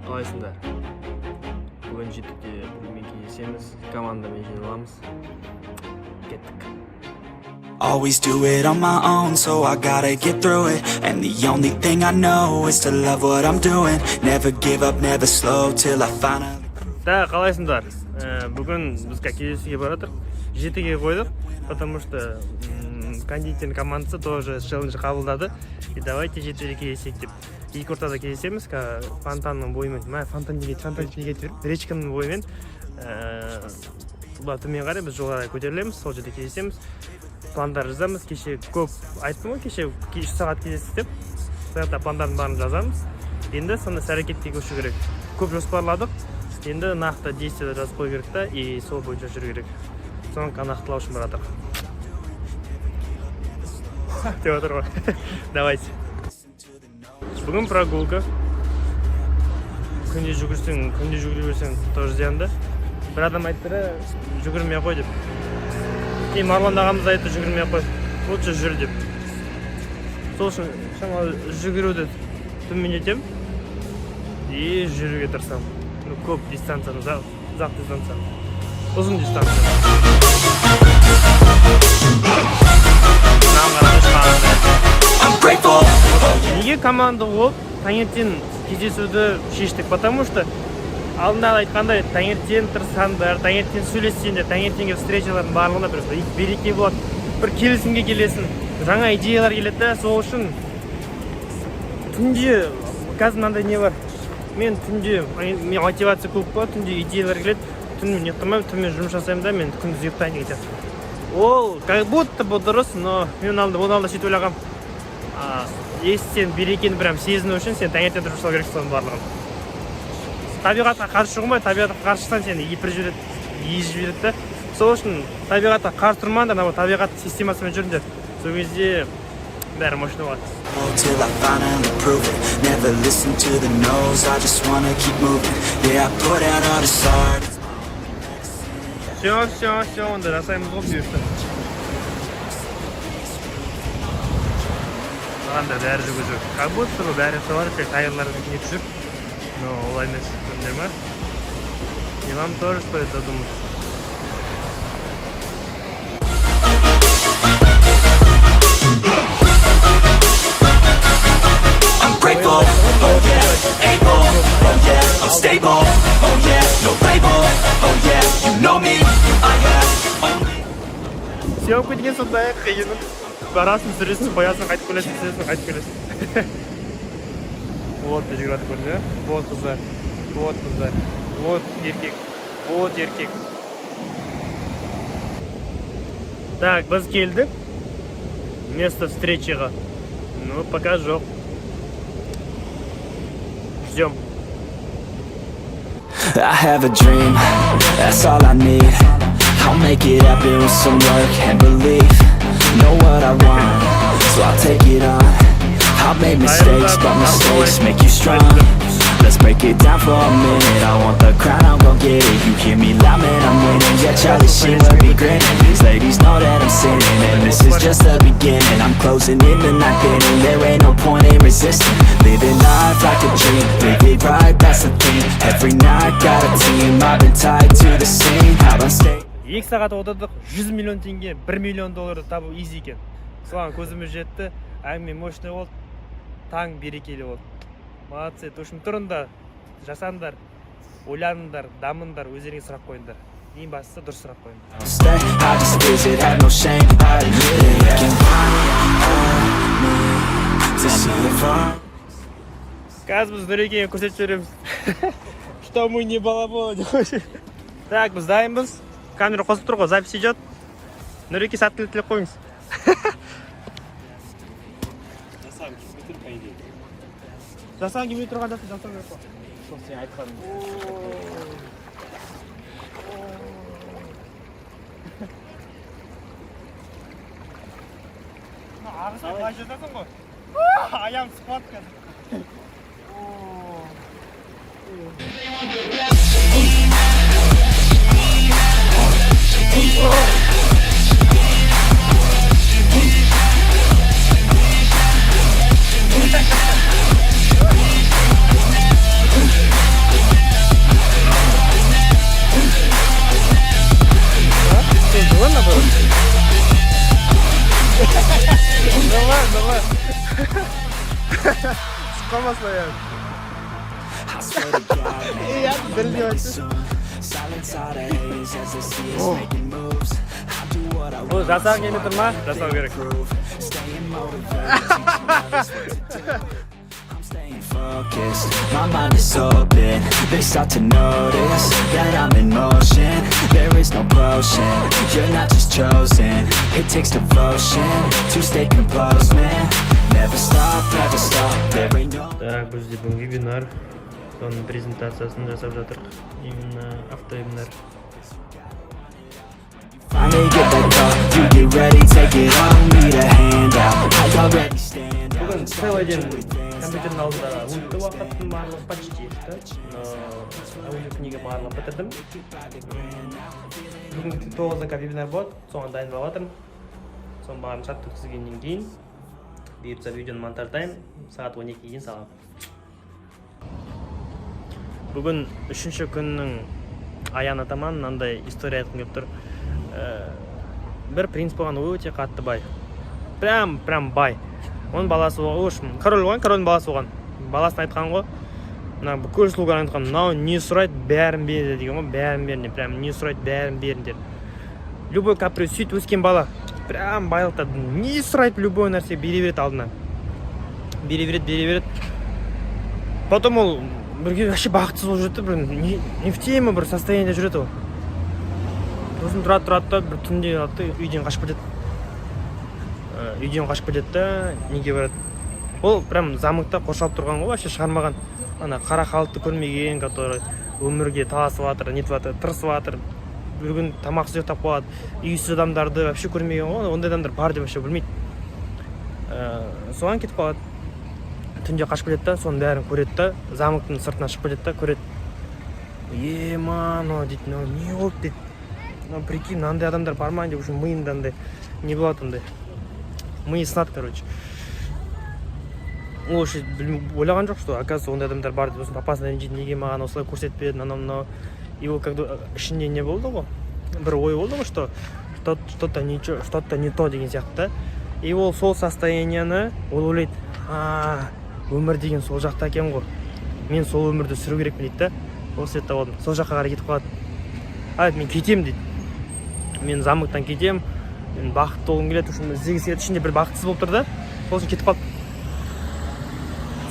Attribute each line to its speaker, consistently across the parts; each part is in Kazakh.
Speaker 1: Қалайсыңдар? Бүгін 7-де біреумен кездесеміз, командамен жиналамыз. Кеттік.
Speaker 2: Always do it on my own, so I gotta get through it. And the only thing I know is to love what I'm doing. Never give up, never slow till I finally.
Speaker 1: Да, қалайсыңдар? Бүгін біз кездесуге бара жатырмық. 7-ге қойдық, потому что кондитердің командасы тоже челлендж қабылдады. И давайте 7-де кездесейік деп. Екі ортада кездесеміз, фонтанның бойымен. Мә, фонтан неге, фонтан неге кетіп жүрмін? Речканың бойымен. Былай төмен қарай біз жоғары көтерілеміз, сол жерде кездесеміз. Пландар жазамыз. Кеше көп айттым ғой, кеше 3 сағат кездестік деп. Сол жақта пландардың бәрін жазамыз. Енді сонда іс әрекетке көшу керек. Көп жоспарладық. Енді нақты действиеда жазып қою керек та, и сол бойынша жүру керек. Соны нақтылау үшін бара жатырмық. Деп отыр ғой. Давайте. Бүгін прогулка. Күнде жүгірсең, күнде жүгіре берсең, тоже зиянды. Бір адам айтты да, жүгірмей ақ қой деп. И Марлан ағамыз айтты, жүгірмей ақ қой, лучше жүр деп. Сол үшін шамалы жүгіруді төмендетемін и жүруге тырысамын. Ну, көп дистанцияны, ұзақ, ұзақ дистанцияны, ұзын дистанцияны. Мынаған қараңдаршы, қандай.
Speaker 2: I'm grateful.
Speaker 1: Неге команда болып таңертең кездесуді шештік? Потому что алдында айтқандай, таңертең тырысқандар, таңертең сөйлессеңдер, таңертеңгі встречалардың барлығында бір береке болады, бір келісімге келесің, жаңа идеялар келеді да. Сол үшін түнде қазір мынандай не бар, мен түнде, мен мотивация көп болады, түнде идеялар келеді, түнімен ұйықтамаймын, түнімен жұмыс жасаймын да, мен күндіз ұйықтайын деген сияқты. Ол как будто бы дұрыс, но мен алдында, оның алдында сөйтіп ойлағанмын: если сен берекені прям сезіну үшін, сен таңертең тұрып жасау керексің соның барлығын. Табиғатқа қарсы шығу болмайды, табиғатқа қарсы шықсаң, сені епіріп жібереді, езіп жібереді да. Сол үшін табиғатқа қарсы тұрмаңдар, мына табиғат системасымен жүріңдер, сол кезде бәрі мощный болады.
Speaker 2: Till I finally prove it. Never listen to the no's, I just wanna keep moving. Yeah, I put out all this art.
Speaker 1: Все, все, все, онда жасаймыз ғой, бұйырса. Маған да бәрі жүгіріп жүр, как будто бы бәрі солар, тек тайырлар нетіп жүр, но олай емес, көрдіңдер ма? И вам тоже стоит задуматься.
Speaker 2: I'm grateful, oh yeah, able, oh yeah, I'm stable, oh yeah, no label, oh yeah, you know me, I have only
Speaker 1: Съемка деген сондай қиын: барасың, түсіресің, қоясың, қайтып келесің, түсіресің, қайтып келесің. Вот жүгіріп жатыр, көрдің бе? Вот қыздар, вот қыздар, вот еркек, вот еркек. Так, біз келдік место встречиға, ну пока жоқ, ждем.
Speaker 2: I have a dream, that's all I need. I'll make it happen with some work and belief. Know what I want, so I'll take it on. I've made mistakes, but mistakes make you strong. Let's break it down for a minute. I want the crown, I'm gon' get it. You hear me loud, man, I'm winning. Yeah, Charlie Sheen will be grinning. These ladies know that I'm sinning, and this is just the beginning. I'm closing in the ninth inning. There ain't no point in resisting. Living life like a dream, live it right, that's the thing. Every night, got a team, I've been tied to the scene. Out on stage.
Speaker 1: 2 сағат отырдық, 100 миллион теңге, 1 миллион долларды табу изи екен, соған көзіміз жетті. Әңгіме мощный болды, таң берекелі болды. Молодцы! В общем, тұрыңдар, жасаңдар, ойланыңдар, дамыңдар, өздеріңе сұрақ қойыңдар, ең бастысы дұрыс сұрақ қойыңдар.
Speaker 2: Stay, I just visit, have no shame, I admit it. Looking right at me to see if I
Speaker 1: Қазір біз Нұрекеңе көрсетіп жібереміз, что мы не балаболы деп. Так, біз дайынбыз, камера қосылып тұр ғой, запись идет. Нұреке, сәттілік тілеп қойыңыз.
Speaker 3: Жасағым келмей тұр, по идее.
Speaker 1: Жасаған келмей тұрған жасын жасау керек қой.
Speaker 3: Сол сен айтқаның.
Speaker 1: Ағысқа былай жатасың ғой, аяғым түсіп қалады қазір. Түсіп қалмасын аяғың.
Speaker 2: I swear to God, man,
Speaker 1: Иә,
Speaker 2: we
Speaker 1: дірілдеп
Speaker 2: make it
Speaker 1: айтшы.
Speaker 2: soon. Silence all the haters as they see us making moves. I do what I
Speaker 1: Бұл
Speaker 2: want,
Speaker 1: жасағың келмей тұр ма? Жасау керек.
Speaker 2: prove. Staying motivated, teaching others what to do. I'm staying focused, my mind is open. They start to notice that I'm in motion. There is no potion, you're not just chosen. It takes devotion to stay composed, man. Never stop, never stop, there ain't no
Speaker 1: Так, бізде бүгін вебинар, соның презентациясын жасап жатырмық, именно автовебинар.
Speaker 2: Finally get that call, you get ready, take it on, need a handout. I already stand out.
Speaker 1: Бүгін целый день компьютердің алдында өтті уақыттың барлығы, почти что, но аудиокнига барлығын бітірдім. Бүгін 9-да вебинар болады, соған дайындалып жатырмын. Соның барын шарт өткізгеннен кейін, бұйыртса, видеоны монтаждаймын, сағат 12-ге дейін саламын. Бүгін үшінші күннің аяғына таман мынандай история айтқым келіп тұр. Бір принц болған, өте қатты бай, прям прям бай. Оның баласы болған, в общем, король болған, корольдің баласы болған. Баласына айтқан ғой, мына бүкіл слуганы айтқан: «Мынау не сұрайды, бәрін беріңдер», — деген ғой. «Бәрін беріңдер, прям не сұрайды, бәрін беріңдер». Любой каприз, сөйтіп өскен бала. Прям байлықта, не сұрайды, любой нәрсе бере береді, алдына бере береді, бере береді. Потом ол бірге вообще бақытсыз болып жүреді да, бір не в тему бір состояниеде жүреді ол. Сосын тұрады, тұрады да, бір түнде алады да, үйден қашып кетеді. Үйден қашып кетеді да, неге барады? Ол прям замокта қоршалып тұрған ғой, вообще шығармаған. Ана қара халықты көрмеген, который өмірге таласып жатыр, нетіп жатыр, тырысып жатыр, бір күн тамақсыз ұйықтап қалады, үйсіз адамдарды вообще көрмеген ғой, ондай адамдар бар деп вообще білмейді. Соған кетіп қалады, түнде қашып кетеді да, соның бәрін көреді да, замоктың сыртына шығып кетеді да, көреді. «Ема, мынау, — дейді, — мынау не болды? — дейді. — Мынау, прикинь, мынандай адамдар бар ма?» — деп, уже миында андай не болады, андай миы сынады, короче. Ол вообще ойлаған жоқ, что, оказывается, ондай адамдар бар деп. Сосын папасына ренжиді: «Неге маған осылай көрсетпедің?» Анау мынау. И ол когда ішінде не болды ғой, бір ой болды ғой, что что-то ничего, что-то не то деген сияқты да. И ол сол состоянияны, ол ойлайды: «А, өмір деген сол жақта екен ғой, мен сол өмірді сүру керекпін», — дейді да. Ол себепті болдым, сол жаққа қарай кетіп қалады. «А, мен кетемін, — дейді, — мен замоктан кетемін, мен бақытты болғым келеді», үшін іздегісі келеді. Ішінде бір бақытсыз болып тұр да, сол үшін кетіп қалды.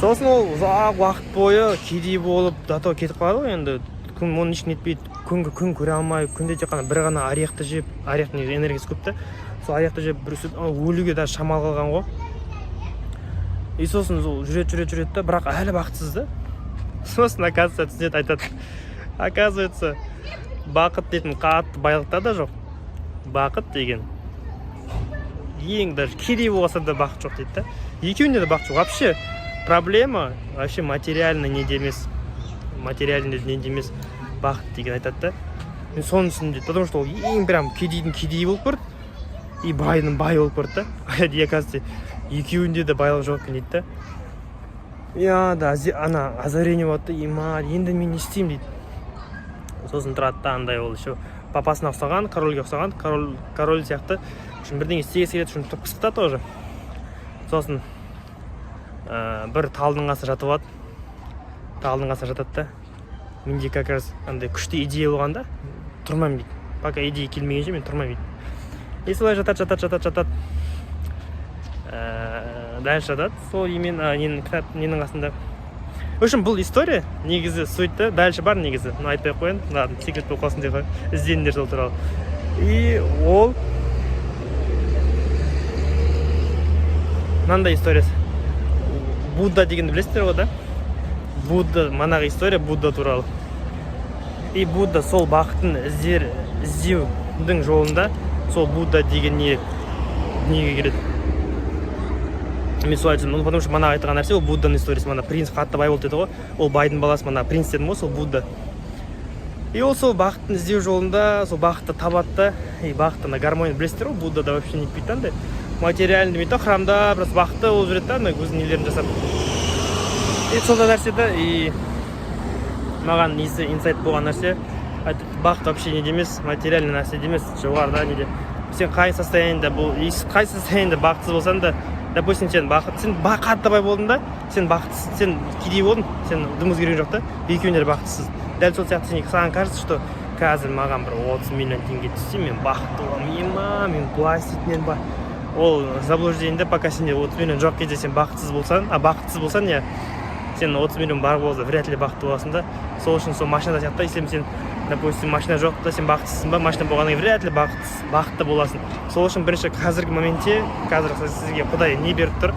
Speaker 1: Сосын ол ұзақ уақыт бойы кедей болып, до того кетіп қалады ғой енді, күн оны ешкім нетпейді, күнгі күн көре алмай, күнде тек қана бір ғана орехты жеп, орехтың негізі энергиясы көп та, сол орехты жеп, бір сөйтіп, ана өлуге даже шамалы қалған ғой. И сосын сол жүреді, жүреді, жүреді да, бірақ әлі бақытсыз да. Сосын, оказывается, түсінеді, айтады: оказывается, бақыт дейтін қатты байлықта да жоқ, бақыт деген ең даже кедей болса да бақыт жоқ, дейді да. Екеуінде де бақыт жоқ. Вообще проблема вообще материальный неде емес, материальный неде емес бақыт деген, айтады да. «Мен соны түсіндім», — дейді. Потому что ол ең прям кедейдің кедейі болып көрді и байдың байы болып көрді да. И оказывается, екеуінде де байлық жоқ екен, дейді да. Иә да, ана озарение болады да: «Ема, енді мен не істеймін?» — дейді. Сосын тұрады да, андай ол еще папасына ұқсаған, корольге ұқсаған, король сияқты үшін бірдеңе істегісі келеді, үшін пысық та тоже. Сосын бір талдың қасына жатып алады, талдың қасына жатады да: «Менде как раз андай күшті идея болған да, тұрмаймын, — дейді, — пока идея келмегенше, мен тұрмаймын», — дейді. И солай жатады, жатады, жатады, жатады, дальше жатады сол емен, ненің, кітап ненің қасында. В общем, бұл история негізі суть та дальше бар негізі, но айтпай ақ қояйын, ладно, секрет болып қалсын деп қояйын, ізденіңдер сол туралы. И ол мынандай историясы: Будда дегенді білесіздер ғой да? Будда, манағы история Будда туралы. И Будда сол бақытын іздеудің жолында сол Будда деген не дүниеге келеді. Мен солай түсіндім, ну, потому что мана айтқан нәрсе ол Будданың историясы. Мана принц қатты бай болды деді ғой, ол байдың баласы, мана принц дедім ғой, сол Будда. И ол сол бақытын іздеу жолында сол бақытты табады да. И бақыт, ана гармония, білесіздер ғой, Буддада вообще нетпейді да, андай материальный демейді да, храмда просто бақытты болып жүреді да, андай өзінің нелерін жасап. И сондай нәрсе да. И маған несі инсайт болған нәрсе айтады: бақыт вообще неде емес, материальный нәрседе емес, жоғарыда неде. Сен қай состояниеда бұл, қай состояниеда бақытсыз болсаң да. Допустим, сен бақыт, сен қатты бай болдың да, сен бақытсыз, сен кедей болдың, сен дым өзгерген жоқ та, екеуің де бақытсыз. Дәл сол сияқты сен, саған кажется, что қазір маған бір 30 миллион теңге түссе, мен бақытты боламын, ема, мен былай істейтін едім ба. Ол заблуждение да. Пока сенде 30 миллион жоқ кезде сен бақытсыз болсаң, а бақытсыз болсаң, иә, сен 30 миллион бар болса, вряд ли бақытты боласың да. Сол үшін сол машина сияқты, если сен, допустим, машина жоқ та, сен бақытсызсың ба, машина болғаннан кейін вряд ли бақытты боласың. Сол үшін бірінші қазіргі моментте, қазір сізге Құдай не беріп тұр,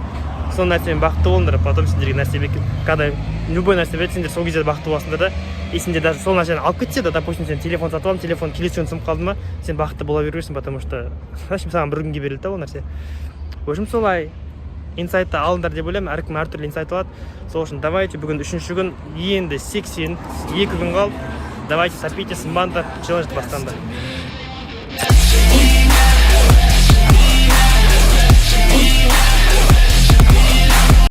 Speaker 1: сол нәрсемен бақытты болыңдар. Потом сендерге нәрсе, когда любой нәрсе береді, сендер сол кезде бақытты боласыңдар да. И сендер даже сол нәрсені алып кетсе де, допустим, сен телефон сатып алдың, телефон келесі күні сынып қалды ма, сен бақытты бола бересің, потому что, значит, саған бір күнге берілді да ол нәрсе. В общем, солай инсайтты алыңдар деп ойлаймын. Әркім әртүрлі инсайт алады. Сол үшін давайте, бүгін үшінші күн, енді 82 күн қалды. Давайте, сопите, сынбаңдар, челленджді бастаңдар.